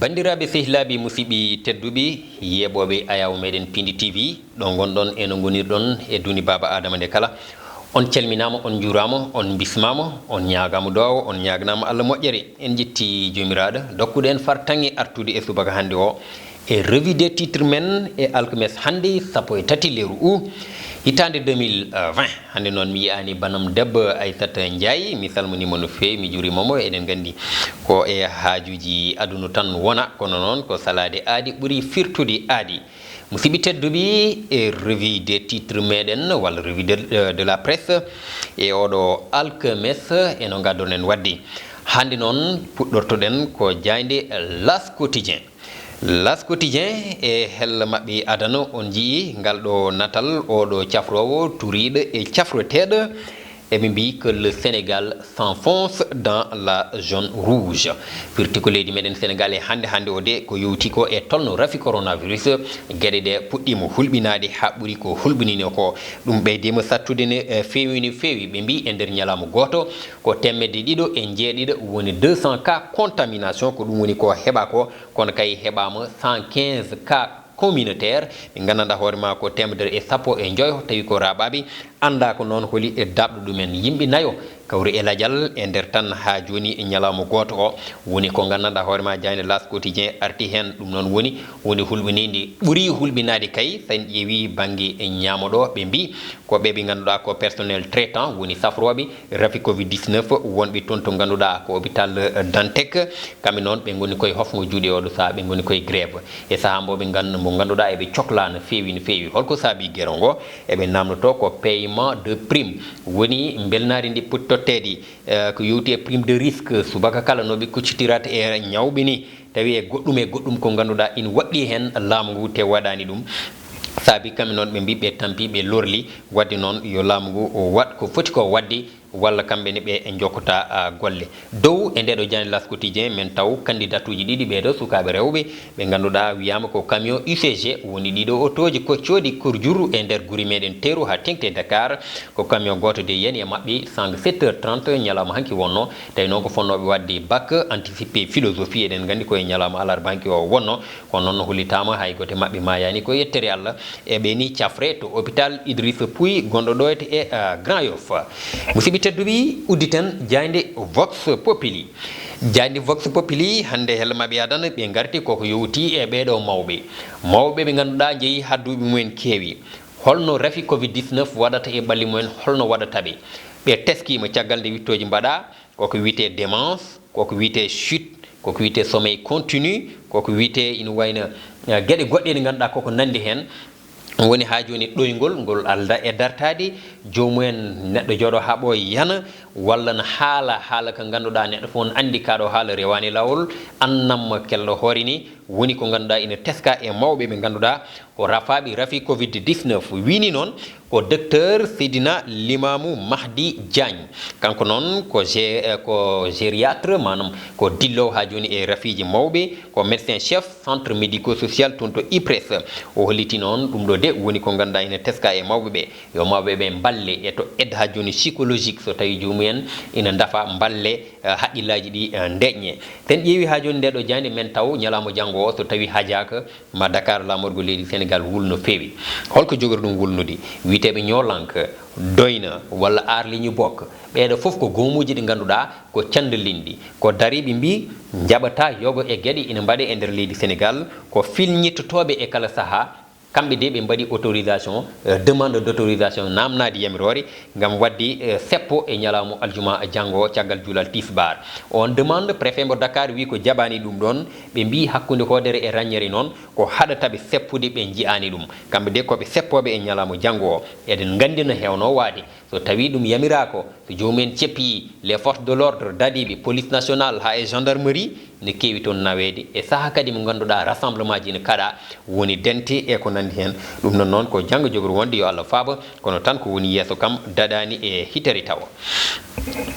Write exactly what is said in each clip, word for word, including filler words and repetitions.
Banndiraaɓe, sehilaaɓe, musidɓe tedduɓe, yeeɓooɓe ayaawo meɗen Pindi T V, ɗo ngonɗon e no ngonirɗon e duuni Baaba Aadama nde kala, on calminaama, on njuuraama, on mbismaama, on ñaagaama duwaaw, on ñaaganaama Allah moƴƴere. En njetti Joomiraaɗo dokkuɗo en fartaŋŋe artude e subaka hannde o e revue des titres men e alkmes hannde, sappo e tati lewru août, hitaande deux mille vingt. Hannde noon mi yiyaani banam debbo Aissata Ndiaye, mi salminiima no feewi, mi juuriima mo. Eɗen nganndi ko e haajuuji aduna tan wona, kono noon ko salaade aadi ɓuri firtude aadi. Musidɓe tedduɓe, e revue des titres meɗen, walla revue de, de la presse, e oɗo alkmes, e no ngaddoɗen waɗde. Hannde noon puɗɗortoɗen ko jaaynde L'As Quotidien. L'As Quotidien e hella maɓɓe adana, on njii ngal ɗo natal, oɗo cafroowo turiiɗo e cafroteeɗo. Eɓe mbii que le Sénégal s'enfonce dans la zone rouge. Firti ko leydi meɗen Sénégal e hannde, hannde o de ko yowti ko e tolno rafi coronavirus, geɗe ɗe puɗɗiima hulɓinaade haa ɓuri ko hulɓinino ko. Ɗum ɓeydiima sattude ne, eh, feewi no feewi. Ɓe mbii e nder ñalawma gooto ko teemedde ɗiɗo e njeeɗiɗo woni deux cents cas contamination, ko ɗum woni ko heɓa ko, kono kay heɓaama cent quinze cas communautaire, ɓe nganndanɗaa hoore ma ko teemedere e sappo e njoyo, tawi ko raaɓaaɓe, anndaa ko noon holi e daɓɗo ɗumen. Yimɓe nayo kawri e lajal e nder tan haa jooni e ñalawma gooto o. Woni ko nganndanɗaa hoore ma, jaaynde L'As Quotidien arti heen. Ɗum noon woni, woni hulɓiniindi ɓuri hulɓinaade kay, so en ƴeewi bannge ñaamo ɗo, ɓe mbii ko ɓe ɓe ngannduɗaa ko personnel traitant, woni safrooɓe rafi covid dix-neuf wonɓe toon to ngannduɗaa ko hôpital Dantec. Kamɓe noon ɓe ngoni koye hofngo juuɗe oɗo sahaa, ɓe ngoni koye grève. E sahaa mbo ɓe ngann-, mo ngannduɗaa eɓe coklaa no feewi, no feewi. Holko saabii gero ngo? Eɓe naamnotoo ko paiement de prime, woni mbelnaari ndi poti totteede, eh, ko yowti e prime de risque, subaka kala no ɓe kuccitirata e ñawɓe ni, tawi e goɗɗum e goɗɗum ko ngannduɗaa ina waɗɗii heen laamu ngu te waɗaani ɗum. Saabii kamɓe noon ɓe mbii ɓe tampii, ɓe lorli waɗde noon yo laamu ngu o waɗ ko foti ko waɗde, walla kamɓe ne ɓe njokkata, ah, golle. Dow e ndeeɗo jaaynde L'As Quotidien, men taw kandidatuuji ɗiɗi ɓeeɗo sukaaɓe rewɓe ɓe ngannduɗaa wiyaama ko camion U C G woni ɗiɗo otooji ko coodi kurjuru e nder guri meɗen teeru haa teŋti e Dakar. Ko camion gooto de yani e maɓɓe sanga sept heures trente ñalawma hanki wonno, tawi noon ko fonnooɓe waɗde bac anticipé philosophie, eɗen nganndi ko e ñalawma alarba hanki o wonno. Kono noon, no hollitaama, hay gooto e maɓɓe maayaani, ko yettere Allah. E ɓe ni cafre to hôpital Idrissa Pouye gonɗo ɗo e, ah, Grand Yoff. Musidɓe tedduɓe, udditen jaaynde Vox Populi. Jaaynde Vox Populi hannde hella maɓɓe adana ɓe ngarti koko yowti e ɓeeɗo mawɓe. Mawɓe ɓe ngannduɗaa njehi haa duuɓi mumen keewi. Holno rafi covid dix-neuf waɗata e ɓalli mumen, holno waɗata ɓe? Ɓe teskiima caggal nde wittooji mbaɗa, koko wiyetee démence, koko wiyetee chute, koko wiyetee sommeil continu, koko wiyetee ina wayno, eh, geɗe goɗɗe ɗe ngannduɗaa koko nanndi heen. Woni haa jooni ɗoyngol ngol alda e dartaade, joomumen neɗɗo jooɗo haa ɓooya yana, walla no haala, haala ka ngannduɗaa neɗɗo fof no anndi kaa ɗo haala rewaani laawol, annamma kelɗo hoore ni, woni ko ngannduɗaa ina teska e mawɓe ɓe ngannduɗaa ko rafaaɓe rafi covid dix-neuf. Wini noon ko docteur Seydina Limamou Mahdi Diagne. Kanko noon ko gé-, eh, ko gériatre, maanaam ko dilloowo haa jooni e rafiiji mawɓe, ko médecin chef centre médico-social toon to IPRES. O holliti noon ɗum ɗo de woni ko ngannduɗaa ina teska e mawɓe ɓe. Yo mawɓe ɓe mballe e to aide haa jooni psychologique so tawii joomumen ina ndafa mballe, eh, haqqillaaji ɗi, eh, ndeƴƴe. So en ƴeewi haa jooni ndeeɗo jaaynde men taw ñalawma janngo o so tawii hajaaka, ma Dakar laamorgo leydi Senegaal wul no feewi. Holko jogori ɗum wulnude? Wiyeteeɓe ñoolanka, doyna walla aar leñi bokk. Ɓeeɗo fof ko goomuuji ɗi ngannduɗaa ko cannda linndi. Ko dariiɓe mbii njaɓataa yogo e geɗe ina mbaɗe e nder leydi Senegaal, ko filñittotooɓe e kala sahaa. Kamɓe de ɓe mbaɗi autorisation, eh, demande d'autorisation, naamnaade yamiroore ngam waɗde, eh, seppo e ñalawma aljuma janngo o caggal juulal tisbaar. On demande, préfet mbo Dakar wii ko jaɓaani ɗum ɗoon. Ɓe mbii hakkunde hoodere e raññere noon ko haɗata ɓe seppude, ɓe njiyaani ɗum. Kamɓe de ko ɓe seppooɓe e ñalawma janngo o. Eɗen nganndi no heewno waade. So tawii ɗum yamiraa ko, so joomumen ceppii les forces de l'ordre, dadiiɓe, police nationale haa e gendarmerie, ne keewi toon naweede. E sahaa kadi mo ngannduɗaa rassemblement ji ina kaɗa, woni dente e ko nanndi heen. Ɗum noon, noon ko janngo jogori wonde, yo Allah faabo, kono tan ko woni yeeso kam daɗaani e hitere tawa.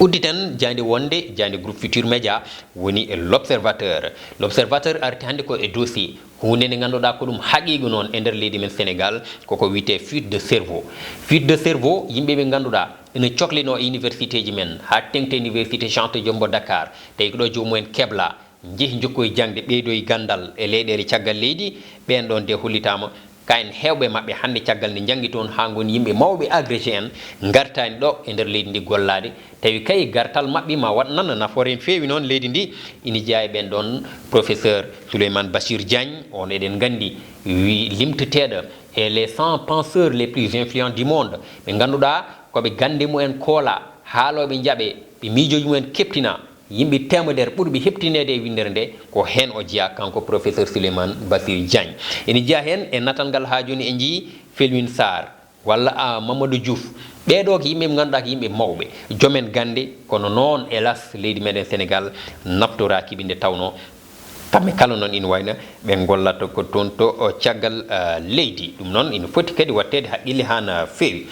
Udditen jaaynde wonde, jaaynde groupe Futur Média, woni e L'Observateur. L'Observateur arti hannde ko e dossier huunde nde ngannduɗaa ko ɗum haqiiqa noon e nder leydi men Senegaal, koko wiyetee fuite de cerveau. Fuite de cerveau, yimɓe ɓe ngannduɗaa ina coklinoo e université ji men, haa teŋti université Cheikh Anta Diop mbo Dakar, tawi ko ɗo joomumen keblaa, njehi njokkoyi jaŋde, ɓeydoyi ganndal e leyɗeele caggal leydi, ɓeen ɗoon de hollitaama ka en heewɓe maɓɓe hannde caggal nde njanngi toon haa ngoni yimɓe mawɓe agrégé en ngartaani ɗo e nder leydi ndi gollaade, tawi kay gartal maɓɓe ma waɗ nan nafoore en feewi noon leydi ndi. Ina jeyaa e ɓeen ɗoon professeur Souleymane Bachir Diagne, on eɗen nganndi wi limteteeɗo e les cent penseurs les plus influents du monde, ɓe ngannduɗaa ko ɓe gannde mumen koola, haalooɓe njaɓe, ɓe miijooji mumen keptina, yimɓe teemedere ɓurɓe heɓtineede e winndere nde, ko heen o jeyaa, kanko professeur Souleymane Bachir Diagne. Ene jeyaa heen e natal ngal haa jooni en njiyii Felwine Sarr walla a Mamadou Diouf. Ɓee ɗoo ko yimɓe ɓe ngannduɗaa ko yimɓe mawɓe, jomen gannde, kono noon, hélas, leydi meɗen Sénégal naftoraaki ɓe nde tawnoo. Kamɓe kala noon ina wayno ɓe ngollata ko toon to, o, caggal, ah, leydi. Ɗum noon ina foti kadi waɗteede haqqille haa na feewi.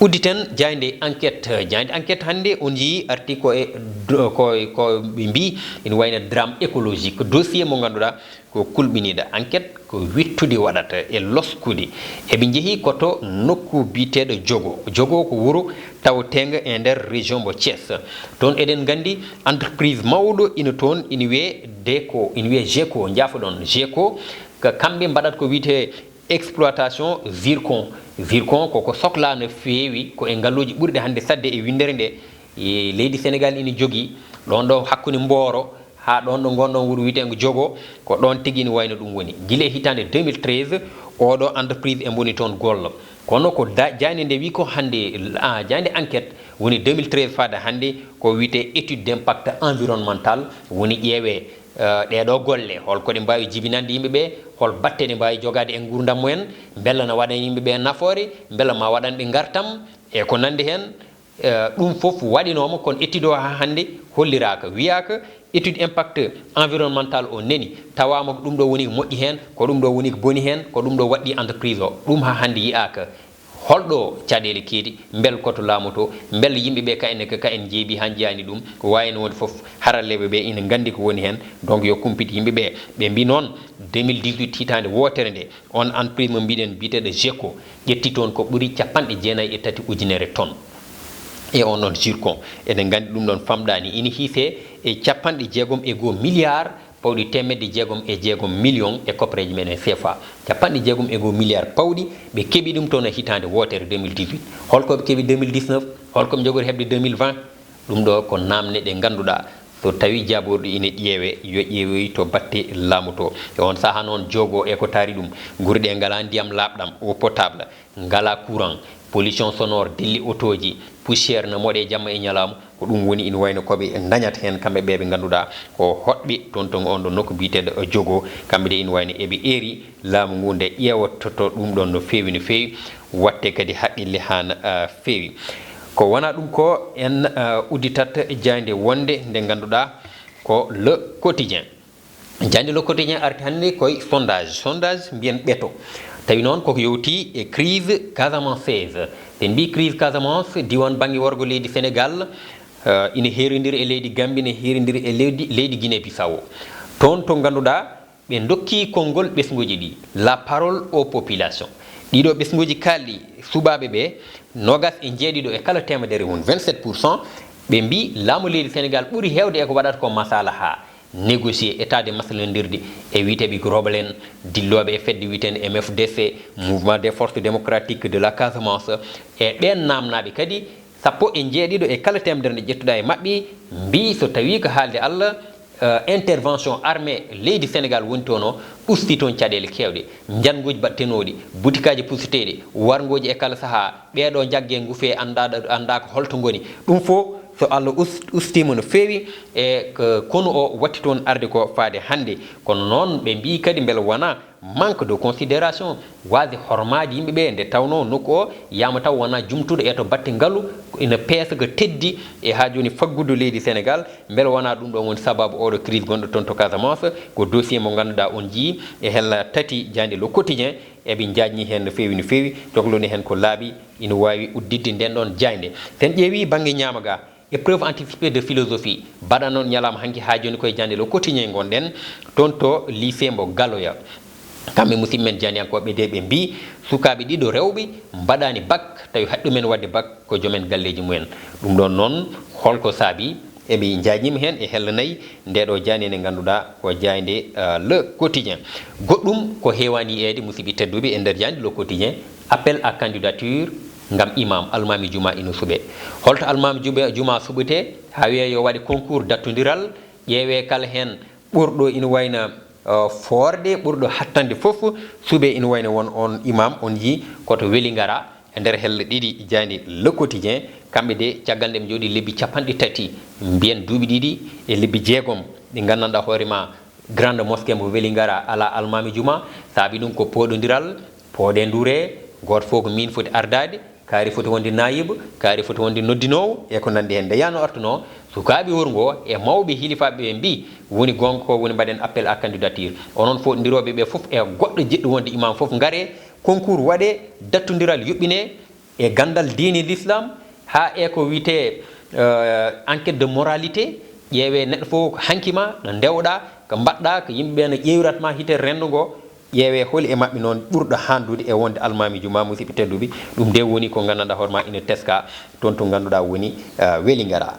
Udditen jaaynde enquête. Jaaynde enquête hannde on njiyii arti ko e do-, ko, ko ɓe mbii ina wayno drame écologique. Dossier mo ngannduɗaa ko kulɓiniiɗo enquête, ko wiɗtude waɗata e loskude. Eɓe njehii ko to nokku biyeteeɗo Jogo. Jogo ko wuro taweteengo e nder région mo Thiès. Toon eɗen nganndi entreprise mawɗo ina toon, ina wiyee Deco, ina wiyee Geco, njaafoɗon, Geco, ko kamɓe mbaɗata ko wiyetee exploitation zircon. Zircon ko ko soklaa no feewi, ko e ngaluuji ɓurɗi hannde saɗde e winndere nde. E leydi Sénégal ina jogii ɗoon ɗo hakkunde Mboro haa ɗoon ɗo ngonɗon wuro wiyeteengo Jogo, ko ɗoon tigi ina wayno ɗum woni. Gila e hitaande deux mille treize, oɗo entreprise e mboni toon golla. Kono ko da-, jaaynde nde wi ko hannde, ah, jaaynde enquête woni deux mille treize faade hannde ko wiyetee étude d'impact environnemental, woni ƴeewee, eh, ɗee ɗoo golle, hol ko ɗe mbaawi jibinande yimɓe ɓee, hol batte ɗe mbaawi jogaade e nguurndam mumen, mbela na waɗan yimɓe ɓee nafoore, mbela ma waɗan ɓe ngartam, e ko nanndi heen. Eh, ɗum fof waɗinooma, kono étude o haa hannde holliraaka, wiyaaka étude impact environnemental o neni, tawaama ko ɗum ɗo woni ko moƴƴi heen, ko ɗum ɗo woni ko boni heen, ko ɗum ɗo waɗɗii entreprise o. Ɗum haa hannde yiyaaka. Holɗo caɗeele keedi? Mbel ko to laamu to? Mbel yimɓe ɓe ka en, ka en njeebi haa njiyaani ɗum? Ko waawi heen wonde fof, haralleeɓe ɓe ina nganndi ko woni heen. Donc, yo kumpit yimɓe ɓe. Ɓe mbii noon, deux mille dix-huit, hitaande wootere nde, on entreprise mo mbiɗen biyeteeɗo Geco ƴetti toon ko ɓuri capanɗe jeenayi e tati ujunere tonnes e on ɗon zircon. Eɗen nganndi ɗum ɗon famɗaani. Ina hiisee e capanɗe jeegom e goo milliard pawɗi teemedde jeegom e jeegom million e koppareeje meɗen C F A. Capanɗe jeegom e goo milliard pawɗi ɓe keɓi ɗum toon e hitaande wootere deux mille dix-huit. Holko ɓe keɓi deux mille dix-neuf? Holko ɓe njogori heɓde deux mille vingt? Ɗum ɗo ko naamne ɗe ngannduɗaa, so tawii jaaborɗi ina ƴeewee, yo ƴeewoy to batte laamu to. E on sahaa noon, Jogo e ko taari ɗum, gure ɗe ngalaa ndiyam laaɓɗam, eau potable, ngalaa courant, pollution sonore, dilli otooji, poussière na moɗe jamma e ñalawma, ko ɗum woni ina wayno ko ɓe ndañata heen kamɓe ɓe ɓe ngannduɗaa ko hoɗɓe toon to on ɗo nokku biyeteeɗo Jogo. Kamɓe de ina wayno eɓe eeri laamu ngu nde ƴeewtoto ɗum ɗon no feewi, no feewi, waɗte kadi haqqille haa na, ah, feewi. Ko wonaa ɗum ko en, ah, udditat jaaynde wonde nde ngannduɗaa ko Le Quotidien. Jaaynde Le Quotidien arti hannde koye sondage, sondage mbiyen ɓeto. Tawi noon koko yowti e crise casamançaise. Ɓe mbii crise Casamance, diiwaan bannge worgo leydi Sénégal, ah, ina heerindiri e leydi Gambie, ina heerindiri e leydi, leydi Guinée Bissau. Toon to ngannduɗaa ɓe ndokki konngol ɓesnguuji ɗi, la parole aux populations. Ɗiɗo ɓesnguuji kaalɗi suɓaaɓe ɓe, noogas e jeeɗiɗo e kala teemedere won vingt-sept pour cent, ɓe mbii laamu leydi Sénégal ɓuri heewde e ko waɗata ko masalaha, négocier, etaade maslondirde e wiyeteeɓe Global en, dillooɓe e fedde wiyeteende M F D C, Mouvement des Forces Démocratiques de la Casamance, e ɓeen naamnaaɓe kadi, sappo e jeeɗiɗo e kala teemedere nde ƴettuɗaa e maɓɓe, mbii so tawii ko haalde Allah, eh, intervention armée leydi Sénégal woni toon o, usti toon caɗeele keewɗe, njannguuji baɗtenooɗi, butikaaji pusuteeɗi, warngooji e kala sahaa, ɓee ɗo njaggee ngufee anndaa-, anndaa ko holto ngoni. Ɗum fof so Allah us-, ustiima no feewi, e ko konu o watti toon arde ko faade hannde. Kono noon ɓe mbii kadi mbele wonaa manque de considération, waasde hormaade yimɓe ɓe, nde tawnoo nokku o yahma taw wonaa jumtuɗo e to batte ngalu, ina peesa ko teddi e haa jooni faggudu leydi Sénégal, mbele wonaa ɗum ɗoon woni sabaabu oɗo crise gonɗo toon to Casamance? Ko dossier mo ngannduɗaa on njiyii e hella tati jaaynde Le Quotidien, eɓe njaajni heen no feewi, no feewi, cokloni heen ko laaɓi ina waawi udditde ndeen ɗoon jaaynde. So en ƴeewii bannge ñaama ga, épreuve anticipée de philosophie, mbaɗa noon ñalawma hanki haa jooni koye jaaynde Le Quotidien ngonɗen, toon to lycée mbo Galoya. Kamɓe musidɓe men jaayndiyankooɓe de ɓe mbii, sukaaɓe ɗiɗo rewɓe mbaɗaani bac, tawi haɗi ɗumen waɗde bac ko joomen galleeji mumen. Ɗum ɗoon noon, holko saabii? Eɓe njaajniima heen e helle nayi, ndee ɗoo jaaynde nde ngannduɗaa ko jaaynde, eh, Le Quotidien. Goɗɗum ko heewaani yiyeede, musidɓe tedduɓe, e nder jaaynde Le Quotidien, appel à candidature ngam imam, almaami juma ina suɓee. Holto almaami juma, juma suɓetee? Haa wiyee yo waɗe concours dattondiral, ƴeewee kala heen ɓurɗo ina wayna, eh, foorɗe, ɓurɗo hattande fof, suɓee ina wayna won oon imam, on njii ko to Welingara, e nder helle ɗiɗi jaaynde Le Quotidien, kamɓe de, caggal nde ɓe njooɗii lebbi capanɗe tati, mbiyen duuɓi ɗiɗi e lebbi jeegom, ɗi nganndanɗaa hoore ma, Grande Mosquée mo Welingara alaa almaami juma, saabi ɗum ko pooɗondiral, pooɗe ndure, gooto fof ko miin foti ardaade, kaari foti wonde naayib, kaari foti wonde noddinoowo, e ko nanndi heen. Nde yaano artunoo, sukaaɓe wuro ngo e mawɓe hilifaaɓe ɓe mbii, woni goonga ko woni mbaɗen appel à candidature. Onon fof ndirooɓe ɓe fof e goɗɗo jiɗɗo wonde imam fof ngaree, concours waɗee, dattondiral yuɓɓinee e ganndal diine l'islam, haa e ko wiyetee, eh, enquête de moralité, ƴeewee neɗɗo fof ko hanki ma, ɗo ndewɗaa, ko mbaɗɗaa, ko yimɓe ɓe no ƴeewirata ma hite renndo ngo, ƴeewee holi e maɓɓe noon ɓurɗo haandude e wonde almaami juma, musidɓe tedduɓe. Ɗum de woni ko nganndanɗaa hoore ma ina teskaa toon to ngannduɗaa woni, eh, Welingara.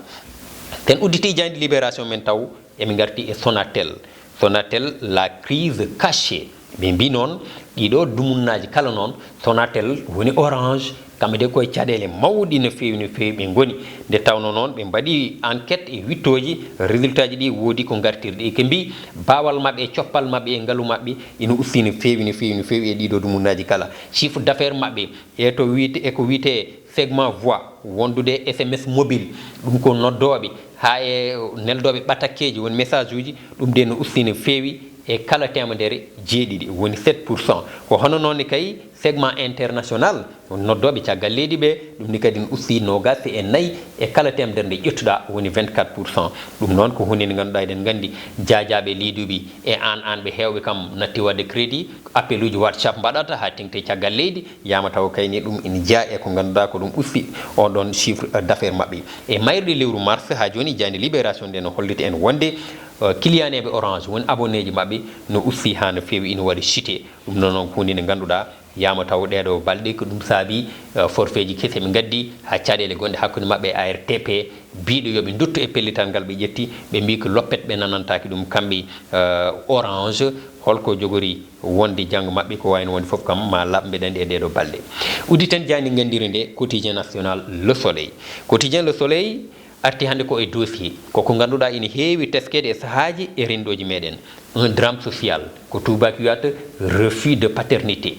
Sen udditii jaaynde Libération men taw, emin ngarti e Sonatel. Sonatel, la crise cachée. Ɓe mbii noon, ɗiɗo dumunnaaji kala noon, Sonatel woni Orange, kamɓe de koye caɗeele mawɗi no feewi, no feewi ɓe ngoni. Nde tawnoo noon, ɓe mbaɗi enquête e wittooji, résultat ji ɗi woodi ko ngartirɗi. Ɓe mbii, baawal maɓɓe, e coppal maɓɓe, e ngalu maɓɓe, ina usti no feewi, no feewi, no feewi e ɗiɗo dumunnaaji kala. Chiffre d'affaires maɓɓe, e to wiyte-, e ko wiyetee segment voix, wondude S M S mobile, ɗum ko noddooɓe, haa e neldooɓe ɓatakkeeji, woni message uji, ɗum de no usti no feewi e kala teemedere jeeɗiɗi, woni sept pour cent. Ko hono noon ne kay segment international, woni noddooɓe caggal leydi ɓe, ɗum ni kadi no usti noogaas e nayi e kala teemedere nde ƴettuɗaa, woni vingt-quatre pour cent. Ɗum noon ko huunde nde ngannduɗaa, eɗen nganndi jaajaaɓe leyduɓe e aan, aan ɓe heewɓe kam natti waɗde crédit, appel uji WhatsApp mbaɗata haa teŋti caggal leydi, yama taw kayni ɗum ina jeyaa e ko ngannduɗaa ko ɗum usti on ɗon chiffre d'affaires maɓɓe. E mayirɗe lewru mars haa jooni, jaaynde Libération nde no holliti en wonde, eh, kiliyaneeɓe Orange, woni abonné ji maɓɓe, no usti haa no feewi, ina waɗi chuté. Ɗum noon, noon ko huunde nde ngannduɗaa, yama taw ɗeeɗo balɗe ko ɗum saabi, eh, forfait ji kese ɓe ngaddi haa caɗeele gonɗe hakkunde maɓɓe e A R T P, biiɗo yo ɓe nduttu e pellital ngal ɓe ƴetti, ɓe mbii ko loppet, ɓe nanantaaki ɗum kamɓe, eh, Orange. Holko jogori wonde janngo maɓɓe, ko waawno wonde fof kam ma laaɓ mbeɗa anndi e ɗeeɗo balɗe. Udditen jaaynde nganndire nde, Quotidien National, Le Soleil. Quotidien Le Soleil arti hannde ko e dossier, koko ngannduɗaa ina heewi teskeede e sahaaji e renndooji meɗen. Un drame social, ko tuubaaki wiyata refus de paternité.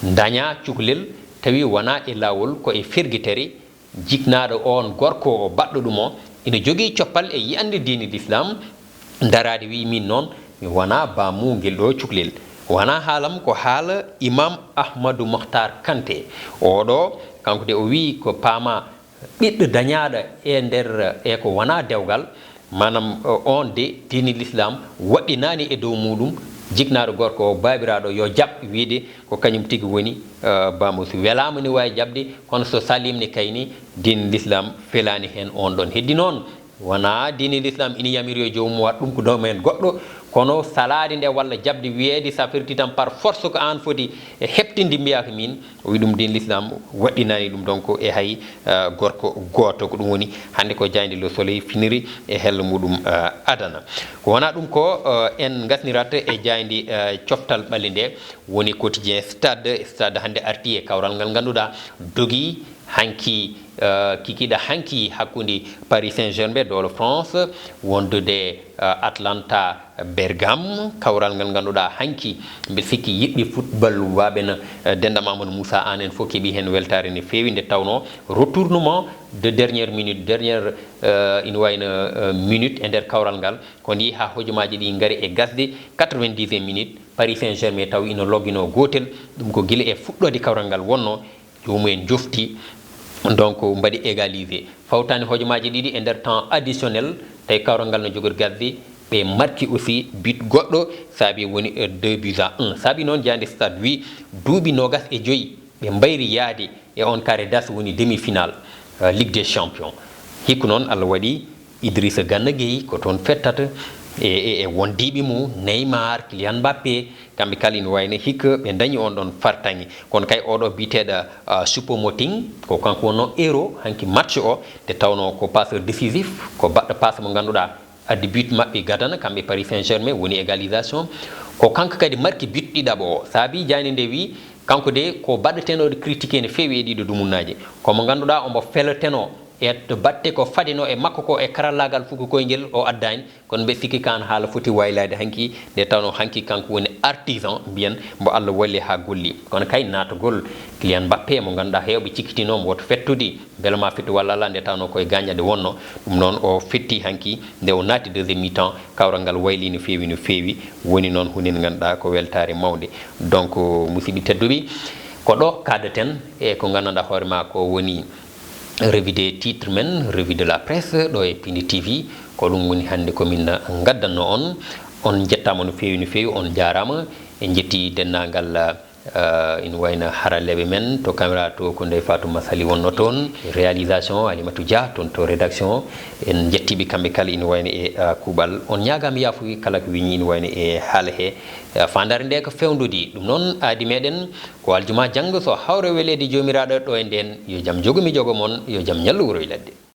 Dañaa cukalel tawi wonaa e laawol, ko e fergitere, jiknaaɗo oon gorko o baɗɗo ɗum o, ina jogii coppal e yiyannde diine l'islam, daraade wii, miin noon mi wonaa baamu ngel ɗo cukalel. Wonaa haalam, ko haala Imam Ahmadou Mokhtar Kanté. Oɗo, kanko de o wii ko paamaa ɓiɗɗo dañaaɗo e nder, e ko wonaa dewgal, maanaam, o-, on de diine l'islam waɗɗinaani e dow muuɗum, jiknaaɗo gorko o, baabiraaɗo, yo jaɓ wiide ko kañum tigi woni, eh, baamu. So welaama ni waawi jaɓde, kono so saliima ni kayni, diine l'islam felaani heen on ɗon. Heddi noon, wonaa diine l'islam ina yamiri yo joomum waɗ ɗum, ko domaine goɗɗo, kono salaade nde walla jaɓde wiyeede ça ferti tan par force ko aan foti e heɓtinde mbiyaa ko miin, o wi ɗum diine l'islam waɗɗinaani ɗum, donc e hay, eh, gorko gooto. Ko ɗum woni hannde ko jaaynde Le Soleil finiri e helle muɗum, eh, adana. Ko wonaa ɗum ko, eh, en ngasnirata e jaaynde, eh, coftal ɓalli nde woni Quotidien Stade. Stade hannde arti e kawral ngal ngannduɗaa dogi hanki, eh, kikiiɗe hanki hakkunde Paris Saint-Germain, dowla France, wondude, eh, Atalanta Bergame, kawral ngal ngannduɗaa hanki, mbiɗa sikki yiɗɓe football waaɓe no, eh, Denda Mamadou Moussa Anne en fof keɓii heen weltaare no feewi, nde tawnoo retournement de dernière minute, dernière, eh, ina wayno, eh, minute e nder kawral ngal, ko ndii haa hojomaaji ɗi ngari e gasde. Quatre-vingt-dixième minute, Paris Saint-Germain taw ina logginoo gootel, ɗum ko gila e fuɗɗoode kawral ngal wonnoo, joomum en njofti, donc mbaɗi égalisé. Fawtaani hojomaaji ɗiɗi e nder temps additionnel, tawi kawral ngal no jogori gasde, ɓe marki aussi but goɗɗo, saabi woni, eh, deux buts à un. Saabi noon jaaynde Stade wi duuɓi noogas e joyi ɓe mbayri yaade e on carré d'as, woni demi-finale, eh, Ligue des Champions. Hikku noon Allah waɗi Idrissa Gana Gueye ko toon fettata, e, e, e wondiiɓe mum, Neymar, Kylian Mbappé, kamɓe kala ina wayno hikka ɓe dañi on ɗon fartaŋŋe. Kono kay oɗo biyeteeɗo, ah, Choupo-Moting, ko kanko wonno héros hanki match o, nde tawno ko passeur décisif, ko baɗɗo passe mo ngannduɗaa addi but maɓɓe gadana, kamɓe Paris Saint-Germain, woni égalisation. Ko kanko kadi marki but ɗiɗaɓo o. Saabi jayne nde wi, kanko de ko baɗɗo tenooɗo critiqué no feewi e ɗiɗo dumunnaaji. Ko mo ngannduɗaa omo feloteno e to batte ko fadino e makko ko e karallaagal fuku koyngel o addaani, kono mbeɗa sikki kan haala foti waylaade hanki, nde tawno hanki kanko woni artisan, mbiyen mbo Allah walli haa golli. Kono kay naatagol Kylian Mbappé mo ngannduɗaa heewɓe cikkitinomo woto fettude, mbele ma fettu walla alaa, nde tawno koye gañaade wonno. Ɗum noon o fetti hanki, nde o naati deuxième mi-temps, kawral ngal wayli no feewi, no feewi. Woni noon huunde nde ngannduɗaa ko weltaare mawnde. Donc, musidɓe tedduɓe, ko ɗo kaadaten e ko nganndanɗaa hoore ma ko woni revue des titres men, revue de la presse, ɗo e Pindi T V. Ko ɗum woni hannde ko min ngaddanno on. On njettaama no feewi, no feewi, on njaaraama. En njetti denndaangal, eh, ina wayno haralleeɓe men to caméra to, ko Ndeye Fatou Massaly wonno toon. Réalisation, Alimatou Dia toon to rédaction. En njettiiɓe kamɓe kala ina wayno e, eh, kuuɓal. On ñaagaama yaafuye kala ko weñi ina wayno e haala he. Eh, faandaare nde ko feewnude. Ɗum noon aadi meɗen ko aljuma janngo so hawre weleede Joomiraaɗo ɗo e ndeen. Yo jam jogo mi jogo mon, yo jam ñallu wuro e ladde.